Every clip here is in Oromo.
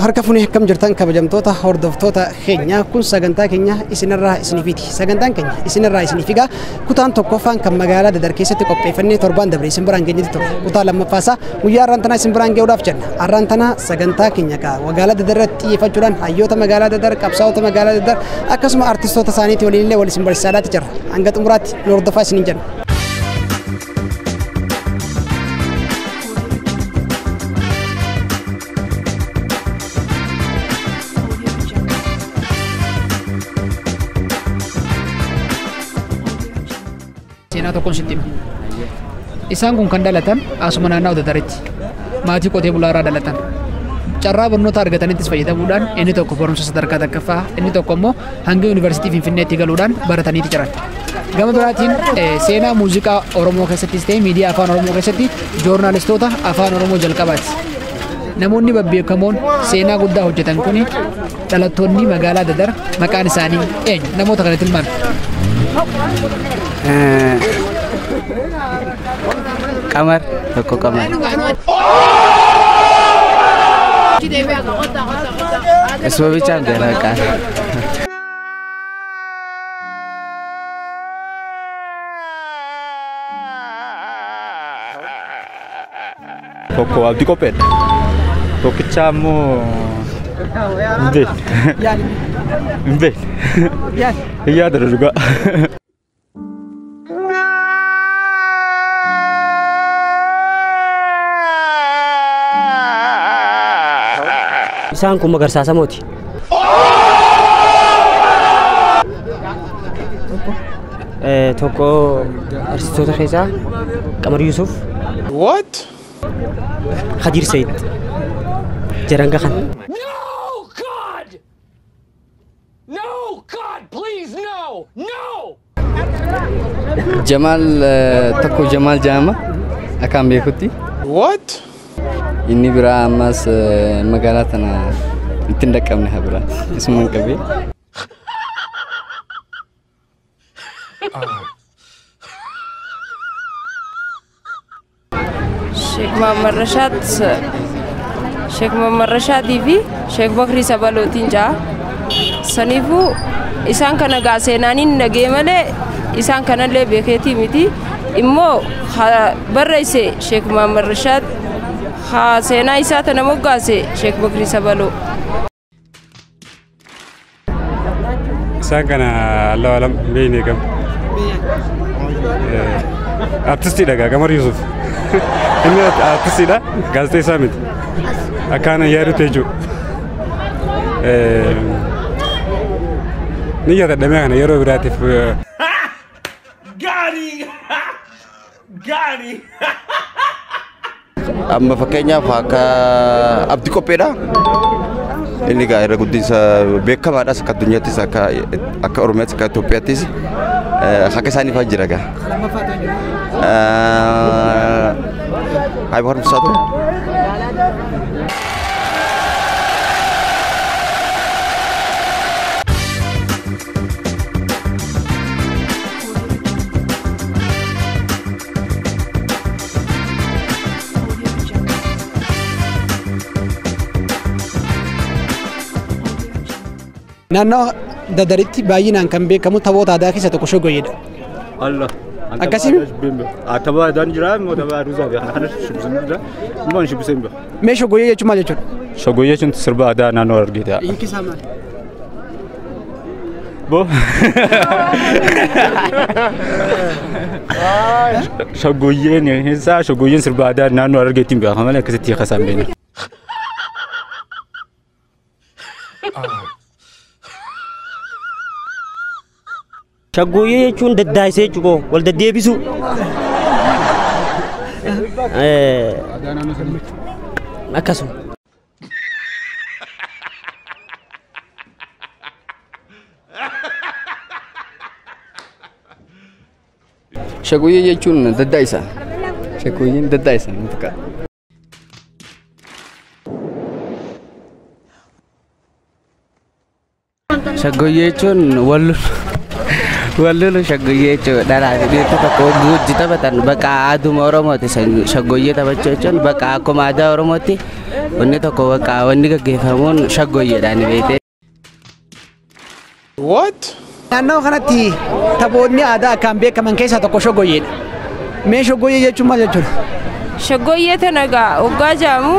Harka fuunee akkam jirtan kabajamtoota hordoftoota keenya kun sagantaa keenya isinirraa isiniifiti. Sagantaan keenya isinirraa isiniif egaa kutaan tokkoffaan kan magaalaa Dadar keessatti qopheeffannee torbaan dabre isin biraan geenyetti ture. Kutaa lammaffaasaa guyyaa har'aan tanaa isin biraan ga'uudhaaf jenna. Har'aan tanaa sagantaa keenya magaalaa Dadar irratti xiyyeeffachuudhaan hayyoota magaalaa Dadar, qabsaa'ota magaalaa Dadar akkasuma artistoota isaaniitii waliin illee wal isin barsiisaadhaatti jirra. Hanga xumuraatti nu hordofaa isiniin jenna. Seenaa tokkoon sitti hima. Isaan kun kan dhalatan asuma naannoo Dadaritti. Maatii qotee bulaa irraa dhalatan. Carraa barnoota argatanittis fayyadamuudhaan inni tokko barumsa sadarkaa takkaffaa inni tokko immoo hanga yuunivarsiitii Finfinneetti galuudhaan barataniiti jiran. Gama biraatiin seenaa muuziqaa Oromoo keessattis ta'e miidiyaa afaan Oromoo keessatti joornaalistoota afaan Oromoo jalqabaati. Namoonni babbeekamoon seenaa guddaa hojjetan kun dhalattoonni magaalaa Dadar maqaan isaanii eenyu? Namoota kana tilmaami. Qamar tokko Qamar. Isuma bichaan beela maqaan. Tokko Abdii Qopheedha. Tokkicha immoo hin beekne. Hin beekne. Hin yaadadhu dhugaa. Isaan kun Magarsaa Samooti. Tokko artistoota keessaa Qamar Yusuf. What? Khadiir Sayid. Jaranga kan. No, God! No, God, please, no! No! Jamaal tokko Jamaal jedhama akkaan beekutti. What? Inni biraa ammas magaalaa tana ittiin dhaqqabne haa biraa isuma hin qabee. Sheek Muhammad Rashaad Sheek Muhammad Rashaadii fi Sheek Bakrii Sabalootiin ja'a. Saniifuu isaan kana gaa seenaaniin dhagee malee isaan kanallee beekeetii miti. Immoo barreesse Sheek Muhammad Rashaad haa seenaa isaa tana moggaase Sheek Bakrii Sabaloo. Isaan kana Allahu alam hin beekne gam. Artistiidha gaa Qamar Yusuf. Inni artistiidha gaazexeessaa miti. Akkaan yaadutti jechuudha. Ni yaadadhamee kana yeroo biraatiif. Got him! Got him! Amma fakkeenyaaf akka Abdii Qopheedha. Inni egaa irra guddinsa beekamaadhas akka addunyaattis akka Oromiyaattis akka Itoophiyaattis akka isaanii fa'aa jira egaa. Hayiba Harmsaa ture. Naannoo Dadaritti baay'inaan kan beekamu taphoota aadaa keessaa tokko shoggoyeedha. Allah. Akkasii? Tapha aadaan jira immoo tapha aduusaa fi kana shubbisan jira. Immoo hin shubbisan beeku. Mee shoggoyee jechuun maal jechuudha? Shoggoyee jechuun sirba aadaa naannoo Harargeeti. Hiiki isaa maali? Bo. Shoggoyeen isaa shoggoyeen sirba aadaa naannoo Harargeetiin beekama malee akkasitti hiika isaa hin beekne. Shaggooyyee jechuun daddaayisee jechuudha wal deddeebisuu. Akkasuma. Shaggooyyee jechuun daddaa isaa. Shaggooyyeen daddaa isaa ni fakkaata. Shaggooyyee jechuun wal lolu shaggooyyee jechuudha. Dhalaa fi dhiirri tokko wajji taphatan bakka aaduma Oromooti. Shaggooyyee taphachuu jechuun bakka akkuma aadaa Oromootti wanni tokko bakka wanni gaggeeffamuun shaggooyyeedhaan beekte. What? Naannoo kanatti taphoonni aadaa akkaan beekaman keessaa tokko shaggooyyeedha. Mee shaggooyyee jechuun maal jechuudha? Shaggooyyee tana egaa waggaa jaamu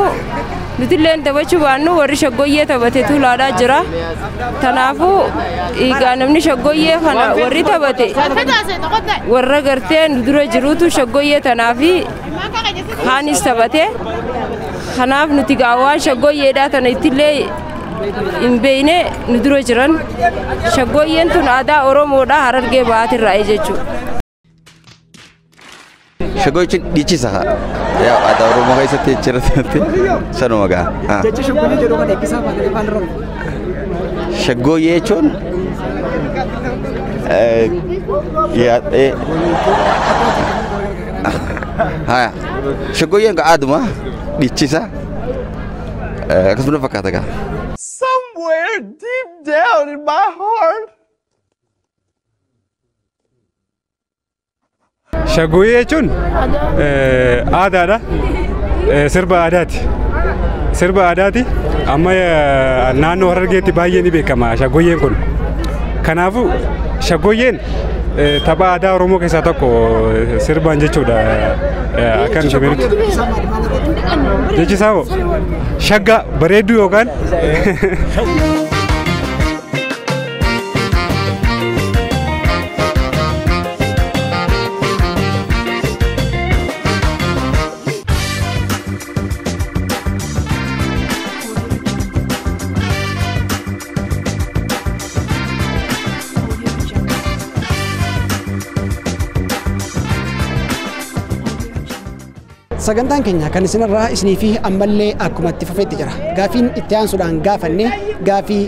nutilleen taphachuu baannu warri shaggooyyee taphate tuulaadhaa jira. Kanaafuu egaa namni shaggooyyee kana warri taphate warra gartee nu dura jirutu shaggooyyee tanaa fi kaanis taphate. Kanaaf nuti gaa waan shaggooyyeedhaa tana ittillee hin beekne nu dura jiran. Shaggooyyeen tun aadaa Oromoodhaa Harargee Bahaatirraa jechuudha. Shaggooyyee jechuun dhiichisa. Yaa aadaa Oromoo keessatti jechuudha sanuma gaa. Jechi shaggooyyee jedhu kana eebbisaa afaan Oromoo. Shaggooyyee jechuun haya shaggooyyeen gaa aaduma dhiichisa akkasuma fakkaata gaa. Somewhere deep down in my heart. Shaggooyyee jechuun aadaadha. Sirba aadaati. Sirba aadaati. Amma naannoo Harargeetti baay'ee ni beekama shaggooyyeen kun. Kanaafuu shaggooyyeen tapha aadaa Oromoo keessaa tokko sirbaan jechuudha. Akka nuti beeknutti. Jechi isaa hoo shagga bareedduu yookaan Sagantaan keenya kan isinirraa isinii fi ammallee akkuma itti fufeetti jira. Gaafiin itti aansuudhaan gaafanne gaafii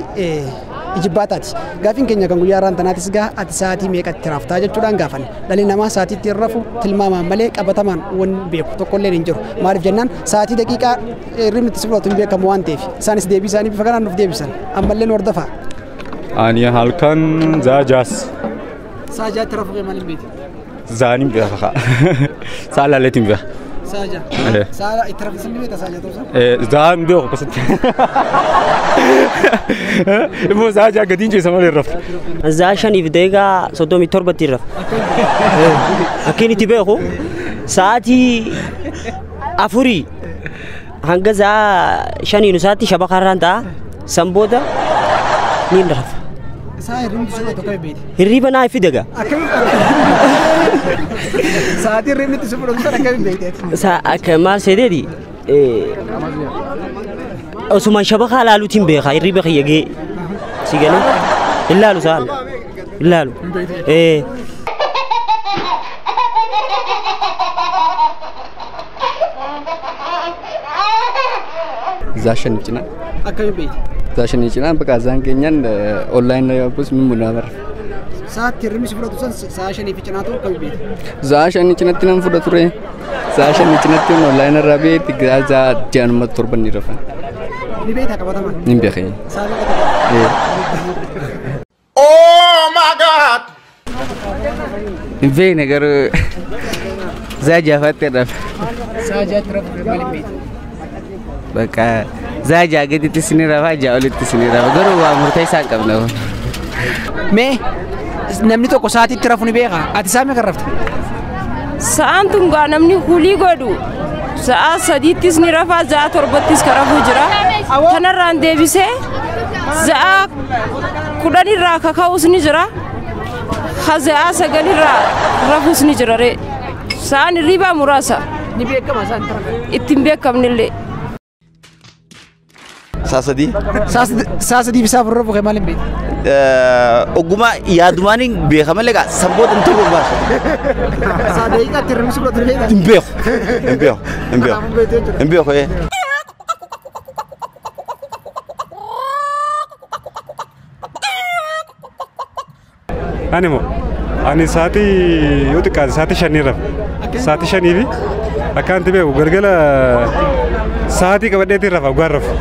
ijibbaataati. Gaafiin keenya kan guyyaa har'aan tanaatis gaa ati sa'aatii meeqatti raftaa jechuudhaan gaafanne. Dhalli namaa sa'aatii itti rafu tilmaamaan malee qabatamaan waan beeku tokkolleen hin jiru. Maaliif jennaan sa'aatii daqiiqaa hirribni itti si fudhatu hin beekamu waan ta'eef isaanis deebii isaanii bifa kanaan nuuf deebisan. Ammallee nu hordofaa. Ani halkan sa'a jaas. Sa'a jaatti rafuu kee maaliin beekti? Zaanin beeka. Sa'a laaleetiin beeka. Sa'a ja'a. Sa'a itti raffisan ni beekta sa'a ja'a ta'uusaa? Zaan beeku akkasitti. Immoo sa'a ja'a gadiin ciisa malee rafta. 5:37 rafa. Akka inni itti beeku sa'aatii 4 hanga 5 sa'aatii shabakaarraan ta'a. San booda ni rafa. Sa'a hirribni itti fudhatu akkamiin beekti? Hirriba naa fida gaa. Sa'aatii hirribni itti fudhatu sana akkamiin beekti? Akka maal seeteeti osuma shabakaa laaluutiin beeka hirriba kiyya gee si galee hin laalu sa'a hin laalu. Sa'a 5 cinaa. Akkamiin beekti? Sa'a 5 cinaa bakka isaan keenyan online yaabus min munaafar. Sa'aatti hirribni si fudhatu san sa'a 5 fi cinaa ta'uu akkamiin beekti? Sa'a 5 cinatti nan fudha ture. Sa'a 5 cinatti online irraa beekti sa'a 6 ni rafan. Ni beektaa qabatamaan? Ni beekee. Sa'a meeqa ta'e? Oh my God! Hin beekne garuu sa'a jaafaatti rafa. Sa'a jaatti rafu maaliin beekti? Bakka sa'a ja'a gaditti ni rafa ja'a olitti ni rafa garuu waa murteessaa hin qabne. Mee namni tokko sa'aatiitti rafu ni beekaa? Ati sa'a meeqa rafta? Sa'aan tun gaa namni hulii godhu sa'a 3ttis ni rafa sa'a 7ttis ka rafuu jira. Kanarraan deebisee sa'a 10 irraa kaka'us ni jira. Ha sa'a 9 irraa rafus ni jira ree. Sa'aan hirribaa muraasa. Ni beekama sa'aan itti rafan? Itti hin beekamnellee. Sa'a 3. Sa'a 3 fi sa'a 4 rafuu kee maaliin beekti? Ogummaa yaadumaan beeka malee gaa sanboota hin ta'u baasu. Daqiiqaatti hirribni si fudhatu ni Hin beeku. Hin beeku. Hin beeku. Hin beeku. Ani moo ani sa'aatii yoo xiqqaate sa'aatii shanii rafa. Sa'aatii shanii fi akka anti beeku galgala sa'aatii qabadheetiin rafa dhugaan rafu.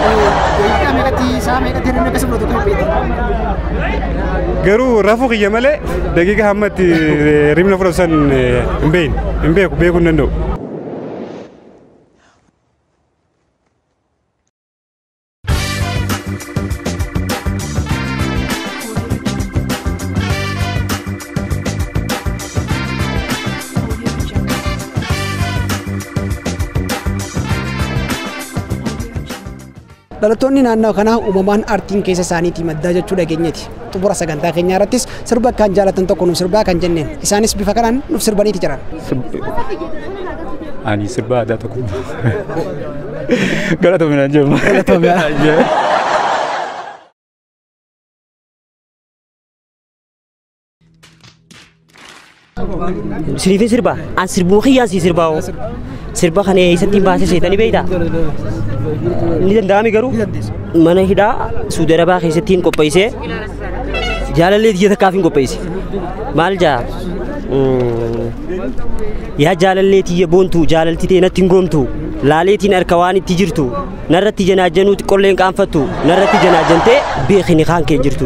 Daqiiqaa meeqatti sa'a meeqatti hirribni akka si fudhatu kan beektu? Garuu rafuu kiyya malee daqiiqa hamma itti hirribni fudhatu san hin beekne hin beeku beekuu hin danda'u. Dhalattoonni naannoo kanaa uumamaan aartiin keessa isaaniitii maddaa jechuu dhageenyeeti. Xumura sagantaa keenyaa irrattis sirba akkaan jaalatan tokko nuuf sirbaa kan jenneen. Isaanis bifa kanaan nuuf sirbaniiti jiran. Ani sirba aadaa tokko. Galatoomina jenna. Galatoomina. Siriifin sirba. An sirbuu kiyyaan si sirbaa hoo. Sirba kana eessatti baasee seetanii beektaa? Ni danda'ami garuu mana hidhaa Suudi Arabaa keessatti hin qopheessee jaalallee biyya takkaaf hin qopheesse. Maal jaa? Yaa jaalallee tiyya boontu jaalalti ta'e natti hin goomtu laaleetiin harka waan itti jirtu narratti janaajjanuu xiqqolleen qaanfattu narratti janaajjantee beekni kaan kee jirtu.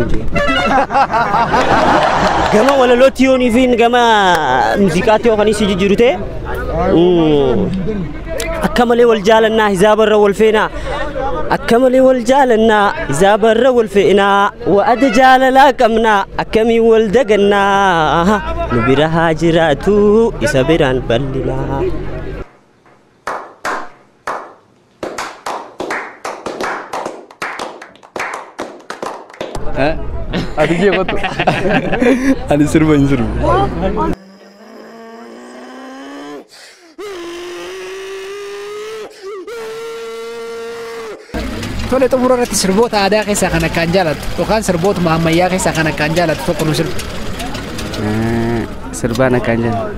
Gama walalootti yoonii fi gama muuziqaatti yookaan si jijjiiru ta'e akka malee wal jaalannaa hizaabarra wal feenaa akka malee wal jaalannaa hizaabarra wal feenaa wa'ada jaalalaa qabnaa akkamiin wal dagannaa nu bira haa jiraatu isa biraan bal'inaa. Ati kee kottu. Ani sirba hin sirbu. Tole xumura irratti sirboota aadaa keessaa kan akkaan jaalattu yookaan sirbootuma ammayyaa keessaa kan akkaan jaalattu tokko nu sirbi. Sirbaan akkaan jaallattu.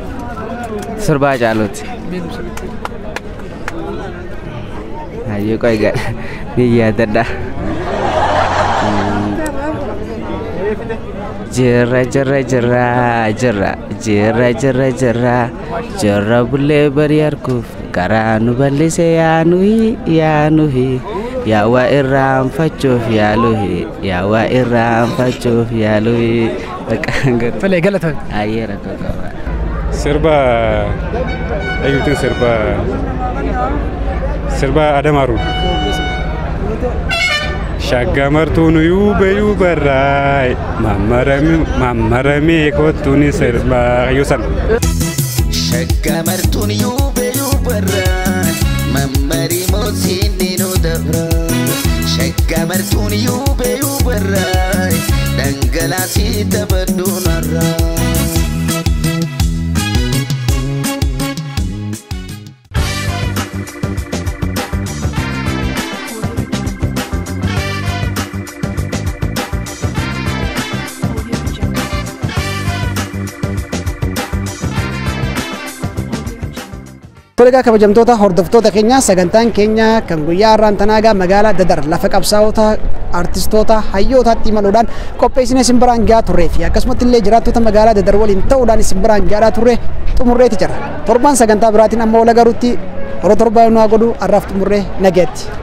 Sirbaa Caaluuti. Hayyuu qoy ni yaadadha. Jirra jirra jirra jirra jirra jirra jirra jirra bullee barii arguuf karaa nu bal'ise yaa nuhi yaa nuhi yaa waa irraanfachuuf yaa luhi yaa waa irraanfachuuf yaa luhi. Tolee galatoomi. Ayyee rakkoo qaba. Sirba ayyuutiin sirba sirba Adamaaru. Shaggamartuun yuube yuubarraay mammaramee kottuun sirbaa ayyuu sana. Shaggamartuun yuube yuubarraay mammarii moosiin nu dabra. Shaggamartuun yuube yuubarraay dhangalaasii taphadhuun har'aa. Tole egaa kabajamtoota hordoftoota keenya sagantaan keenya kan guyyaa har'aan tanaa egaa magaalaa Dadar lafa qabsaa'ota artistoota hayyootaatti imaluudhaan qopheessine isin biraan gahaa turree fi akkasumatti illee jiraattota magaalaa Dadar waliin ta'uudhaan isin biraan gahaa turre xumurreeti jira. Torbaan sagantaa biraatiin amma wal agaruutti yeroo torbaa nu haa godhu har'aaf xumurree nagaatti.